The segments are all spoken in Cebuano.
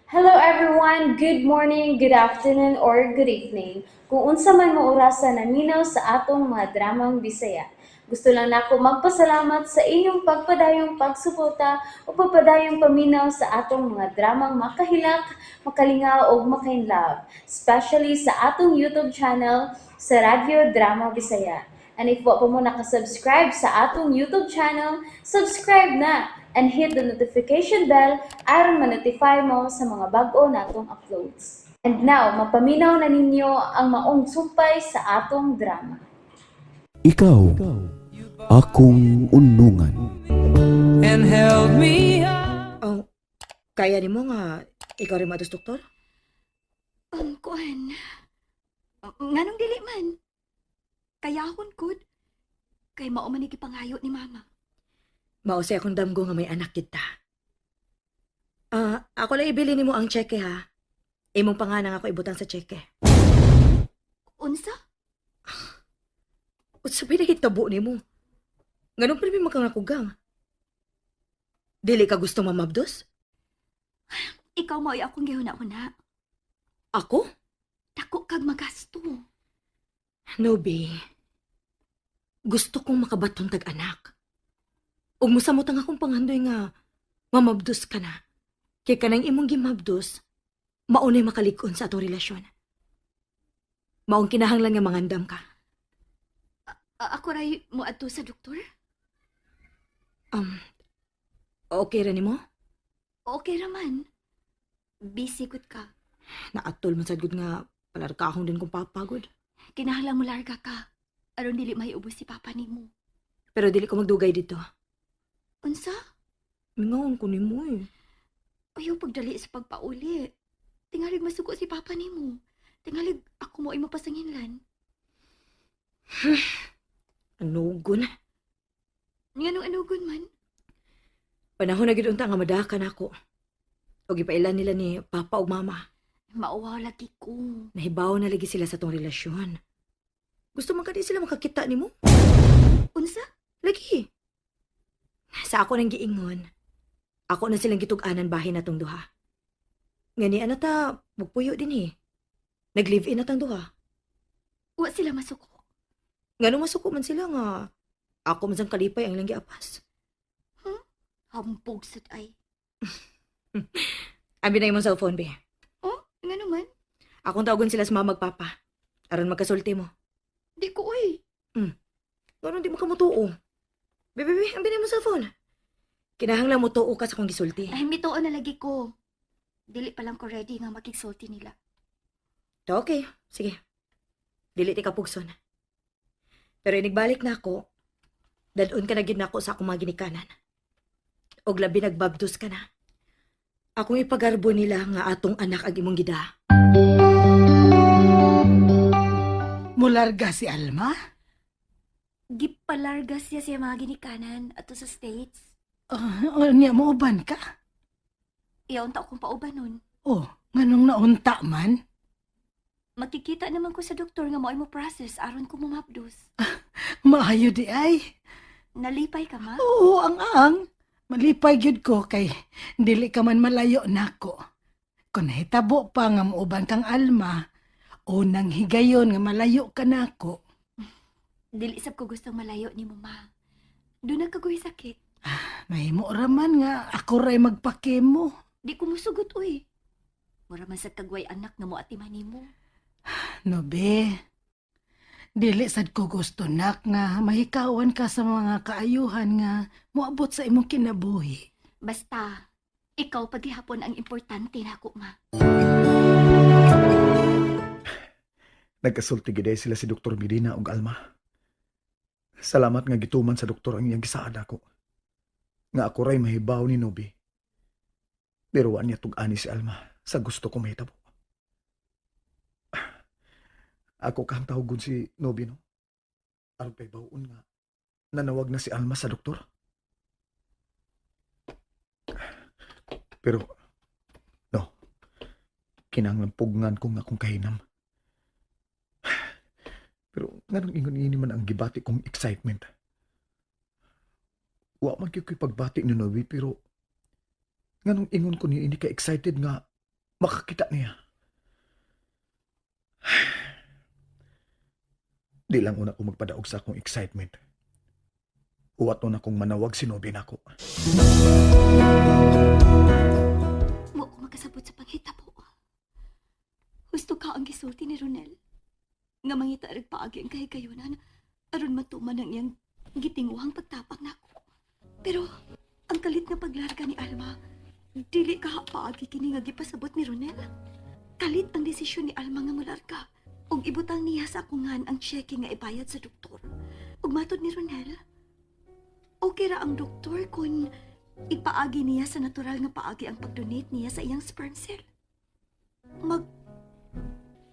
Hello everyone! Good morning, good afternoon, or good evening. Kung unsa man mo orasa naminaw sa atong mga dramang Bisaya. Gusto lang nako magpasalamat sa inyong pagpadayong pagsuporta o pagpadayong paminaw sa atong mga dramang makahilak, makalingaw ug makainlove, especially sa atong YouTube channel sa Radyo Drama Bisaya. And if wa pa mo nakasubscribe sa atong YouTube channel, subscribe na and hit the notification bell aron ma-notify mo sa mga bag-o natong uploads. And now, mapaminaw na ninyo ang maong sumpay sa atong drama. Ikaw, akong unungan. And held me up. Oh, kaya nimo nga ikaw rin matos doktor? Kuan. Nganong dili man? Kayahon gud. Kay mao man ni gipangayo ni Mama. Mao say akong damgo nga may anak kita. Ah, ako lang ibili nimo ang cheque ha. Imong pangalan ako ibutang sa cheque. Unsa? Unsa bay nahitabo nimo? Nganong pirmi man kang nakugang? Dili ka gusto mamabdos? Ikaw mao'y akong gihuna-huna. Ako? Dako kag magasto. No, be. Gusto kong makabaton tag anak. Ug mosamot ang akong pangandoy nga mamabdos ka na. Kay kanang imong gimabdos, maunay makalig-on sa atong relasyon. Maong kinahanglan nga mangandam ka. Ako ray moadto sa doktor? Okay ra nimo? Okay ra man. Busy gud ka. Naatol man sad gud nga palarkahon din kong papagod. Kinahanglan mo larga ka aron dili mahiubos si Papa nimo. Pero dili ko magdugay dito. Unsa? Mingaon ko nimo eh. Ayaw pagdali sa pagpauli. Tingalig masuko si Papa nimo. Tingalig ako mo ay mapasanginlan. Anugon. Nganong anugon man? Panahon na gid unta nga madakan ako. Og ipailan nila ni Papa ug Mama. Mauwaw lagi ko. Nahibaw na lagi sila sa tong relasyon. Gusto man kadi sila makakita nimo? Unsa? Lagi. Sa ako nang giingon. Ako na silang gitug-anan bahin natong duha. Ngani ana ta magpuyo din eh. Nag-live-in na tang duha. Wa sila masuko. Ngano masuko man sila nga ako man sang kalipay ang ilang giapas. Hambog sad ay. Abi na imong cellphone, be. Oh, ngano man? Akong tawagon sila sa mama ug papa. Aron magkasulti mo. Di ko oy. Ngano di mo ka mutuo? Be, be, be, abi na imong cellphone. Kinahanglan mo tuo ka sa akong gisulti. Ay, mituo na lagi ko. Dili pa lang ko ready nga makigsulti nila. To, okay. Sige. Dili ti ka pugson. Pero inigbalik na ako, dadun ka na gid nako sa akong mga ginikanan. Og labi nagbabdos ka na. Akong ipagarbo nila nga atong anak ang imong gida. Mularga si Alma? Gipalarga siya sa mga ginikanan ato sa States. Oh, niya mo uban ka? Iyaw unta akong pauban nun. Oh, nganong naunta man? Makikita naman ko sa doktor nga mao'y mo process aron ko mumapdos. Maayo di ay. Nalipay ka, Ma? Oo, ang. Malipay gyud ko kay dili ka man malayo nako. Kung nahitabo pa nga muuban kang Alma, unang higayon nga malayo ka nako. Dili sab ko gustong malayo ni mo, Ma. Doon na kagoy sakit. Mahimo ra man nga ako ray magpakemo. Di ko musugot, uy. Mura man sa kagway anak nga mo atiman nimo. No be. Dili sad ko gusto nak nga mahikawan ka sa mga kaayuhan nga moabot sa imong kinabuhi. Basta, ikaw paghihapon ang importante nako, Ma. Nagkasulti gid sila si Dr. Medina ug Alma. Salamat nga gituman sa doktor ang iyang gisaad ako. Nga ako ray mahibaw ni Nobi. Pero wa niya tug-ani si Alma sa gusto ko mahitabo. Ako kang tawagon si Nobi, no? Aron pay bawon nga nanawag na si Alma sa doktor. Pero no. Kinahanglan pugnan ko nga akong kahinam. Pero nganong ingon ini man ang gibati kong excitement? Wa man gyud ko'y pagbati ni Nobi, pero nganong ingon ko ni ini ka excited nga Makakita niya. Di lang una ko magpadaog sa akong excitement. Huwat na akong manawag sinubi nako. Wa ko makasabot sa panghitabo. Husto ka ang gisulti ni Ronel. Nga mangita rag paagi ang kahigayunan aron matuman ang iyang gitinguhang pagtapak nako. Pero ang kalit nga paglarga ni Alma, dili ka paagi kini nga gipasabot ni Ronel. Kalit ang desisyon ni Alma nga molarga ug ibutang niya sa akungan ang tseke nga ibayad sa doktor. Ug matod ni Ronel, okay ra ang doktor kung ipaagi niya sa natural nga paagi ang pag-donate niya sa iyang sperm cell. Mag...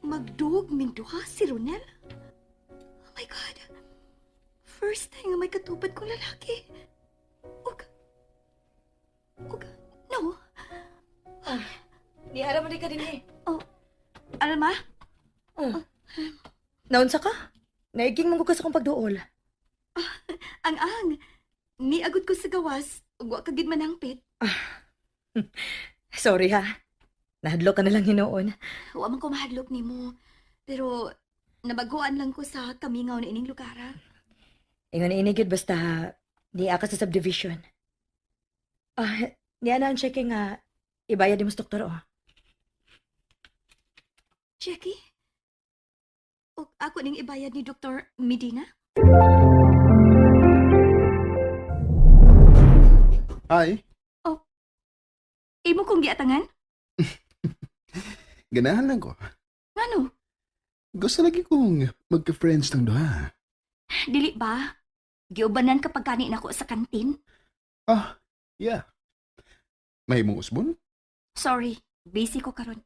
Magduog minduha si Ronel? Oh my God! First time nga may katupad kong lalaki. Ug... No. Di ara man di ka din eh. Alma? Oh. Naunsa ka? Naiging mong ka sa akong pagduol. Ang-ang. Niagod ko sa gawas. Ug wa ka gid manangpit. Sorry ha. Nahadlok ka na lang hinuon. Wa man ko mahadlok nimo. Pero nabaguan lang ko sa kamingaw na ining lugar. Ah. Ingon ni inigid basta niya ka sa subdivision. Ah, niya na ang checking nga ibayad ni mo sa doktor oh. Jackie? Ug ako ning ibayad ni Dr. Medina? Hi, Imo kong giatangan? Ganahan lang ko. Ngano? Gusto lagi kong magka-friends ng duha. Dili ba? Giubanan kapag gani nako sa kantin? Ah, yeah. May mong usbon? Sorry, busy ko karon.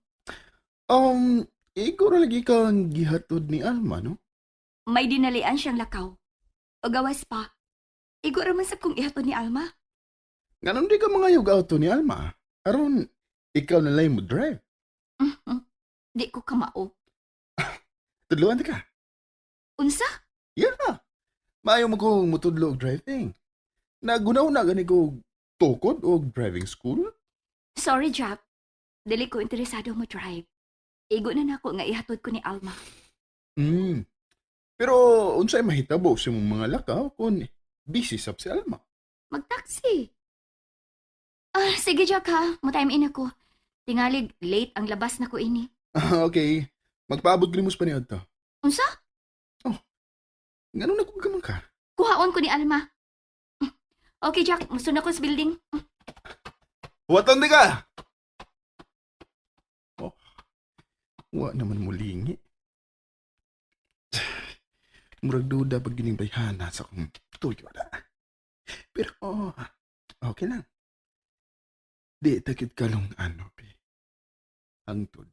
Iguro lagi kang gihatod ni Alma, no? May dinalian siyang lakaw. O gawas pa. Igo ra man sab kong ihatod ni Alma. Nganon di ka mga auto ni Alma? Aron, ikaw na lang mo drive. Di ko kamao. Tudloan ka. Unsa? Yeah. Maayo mo kong mutudlo og driving. Nagunaw na gani ko tukod og driving school. Sorry, Jack. Dili ko interesado mo drive. Igo na nako nga ihatod ko ni Alma. Pero unsay mahitabo sa imong mga lakaw kung busy sab si Alma? Magtaxi. Ah, sige Jack ha. Mo-time in ako. Tingalig, late ang labas na ko ini. Ah, okay. Magpaabot gani mo sa paniod to. Unsa? Oh. Ngano na kung ka? Kuhaon ko ni Alma. Okay, Jack. Musunod ko sa building. Huwatan di ka! Oh, wa naman mulingi. Murag duda pag gining bayhana sa akong tuyo na. Pero, oh, okay lang. Di takit kalong ano, be. Hangtod,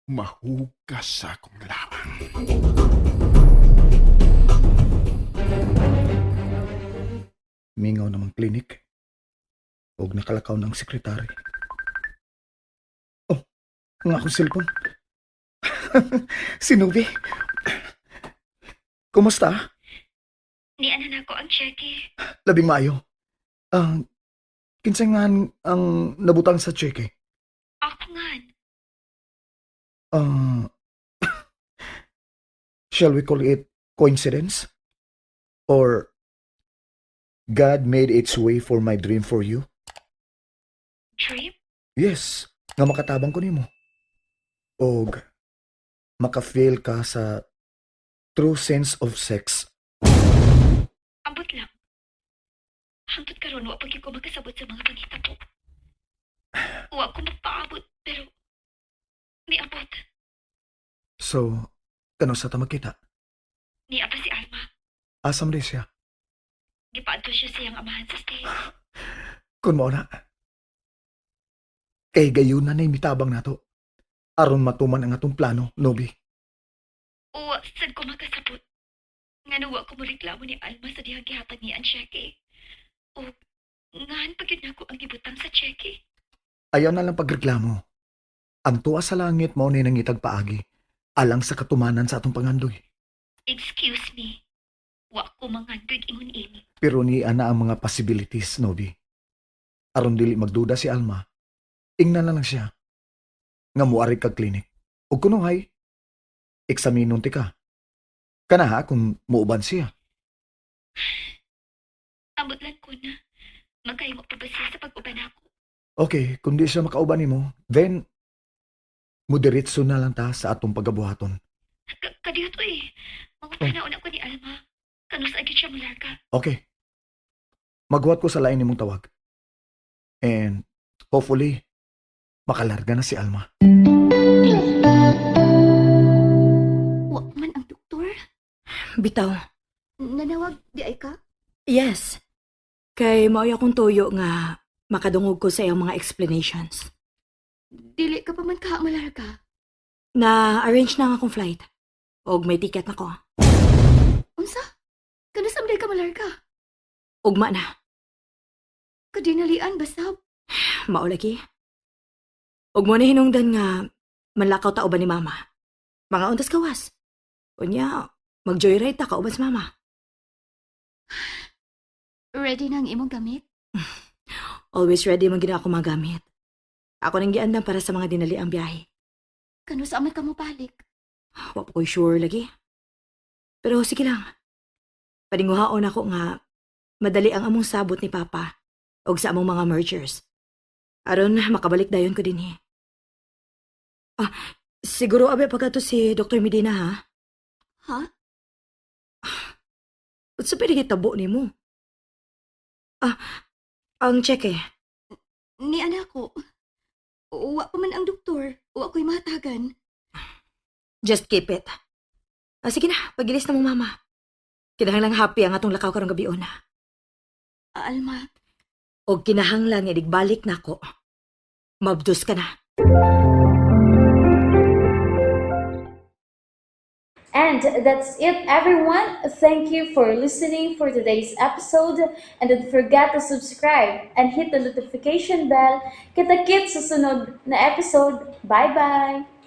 mahugas sa akong lawang. Mingaw namang klinik. Og nakalakaw ng sekretary. Oh, ang akong cellphone. Sinubi. Kumusta? Ni ana nako ang cheque. Labing maayo. Ang kinsa nga ang nabutang sa cheque? Ako nga. Ah, shall we call it coincidence? Or God made its way for my dream for you? Dream? Yes, nga makatabang ko nimo. Og maka-feel ka sa true sense of sex. Ambot lang. Hangtod karon wa pag ko makasabot sa mga panghitabo. Wa ko magpaabot pero niabot. So, kano sa ta magkita? Niya pa si Alma. Asam rin siya. Gipaadto siya sa iyang amahan sa stage. Kun mao na. Kay gayon na mitabang nato. Aron matuman ang atong plano, Nobi. Uwa, sad ko makasabot. Nga wa ko moreklamo ni Alma sa dihang gihatag niya ang cheque. O, ngahan pa gyud nako ang gibutang sa cheque. Ayaw na lang pagreklamo. Ang tuwa sa langit mao ni nangitag paagi alang sa katumanan sa atong pangandoy. Excuse me. Wa ko mangandoy ingon ini. Pero niya na ang mga possibilities, Nobi. Aron dili magduda si Alma, ingnan na lang siya. Nga muari kag clinic. Ug kunuhay, eksaminon ti ka. Kana ha kung muuban siya. Ambot lang ko na. Magkahimo pa ba siya sa pag-uban ako? Okay, kung di siya makauban nimo, then mudiretso na lang ta sa atong pagabuhaton. Kadiyo to eh. Mangutana una ko ni Alma. Kano sa agad siya mularga. Okay. Maghuwat ko sa lain nimong tawag. And hopefully, makalarga na si Alma. Wa man ang doktor. Bitaw. Nanawag di ay ka? Yes. Kay maoy akong tuyo nga makadungog ko sa iyang mga explanations. Dili ka pa man ka malarga. Na-arrange na nga akong flight. Og may ticket na ko. Unsa? Kano sa ka malarga? Ugma na. Kadinalian basab. Mao lagi. Og mo na hinungdan nga manlakaw ta uban ni mama. Mga untas kawas. Unya, mag-joyride ta kauban sa mama. Ready na ang imong gamit? Always ready man gina ako magamit. Ako nang giandam para sa mga dinaliang biyahe. Kano sa man ka mo balik? Wa pa ko'y sure lagi. Pero sige lang. Paninguhaon ako nga madali ang among sabot ni Papa og sa among mga mergers. Aron makabalik dayon ko dinhi. Ah, siguro abe pagkato si Dr. Medina ha. Ha? Unsa pa tabo nimo? Ah, ang cheque. Ni anak ko. Wa pa man ang doktor. Wa ko'y matagan. Just keep it. Ah, sige na, pagilis na mo mama. Kinahanglang happy ang atong lakaw karong gabi na. Alma, Og kinahanglan nga idigbalik nako. Mabdos ka na. And that's it, everyone. Thank you for listening for today's episode. And don't forget to subscribe and hit the notification bell. Kita-kits sa sunod na episode. Bye-bye!